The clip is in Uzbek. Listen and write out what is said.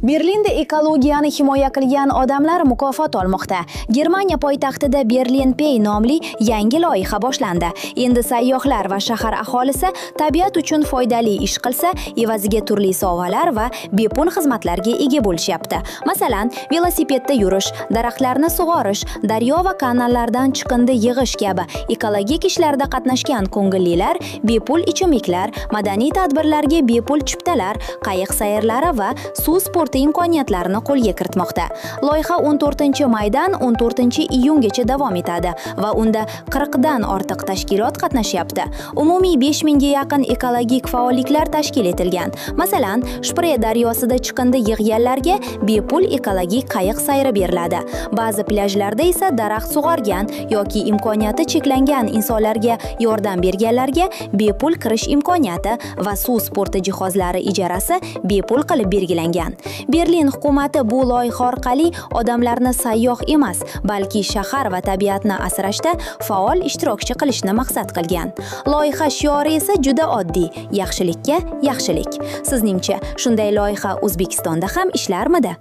Berlinda ekologiyani himoya qilgan odamlar mukofot olmoqda. Germaniya poytaxtida Berlin Pay nomli yangi loyiha boshlandi. Endi sayyohlar va shahar aholisi tabiat uchun foydali ish qilsa, evaziga turli sovg'alar va bepul xizmatlarga ega bo'lishyapti. Masalan, velosipedda yurish, daraxtlarni sug'orish, daryo va kanallardan chiqindi yig'ish kabi ekologik ishlarda qatnashgan ko'ngillilar bepul ichimliklar, madaniy tadbirlarga bepul chiptalar, qayiq sayrlari va suv sporti imkoniyatlarini qo'lga kiritmoqda. Loyiha 14 maydan 14 iyungacha davom etadi va unda 40 dan ortiq tashkilot qatnashyapti. Umumiy 5000 ga yaqin ekologik faolliklar tashkil etilgan. Masalan, Shpre daryosida chiqindi yig'ganlarga bepul ekologik qayiq sayri beriladi. Ba'zi plyajlarda esa daraxt sug'organ yoki imkoniyati cheklangan insonlarga yordam berganlarga bepul kirish imkoniyati va suv sporti jihozlari ijarasi bepul qilib belgilangan. Berlin hukumati bu loyiha orqali odamlarni sayyoh emas, balki shahar va tabiatni asrashda faol ishtirokchi qilishni maqsad qilgan. Loyiha shiori esa juda oddiy: yaxshilikka yaxshilik. Sizningcha, shunday loyiha O'zbekistonda ham ishlarmidi?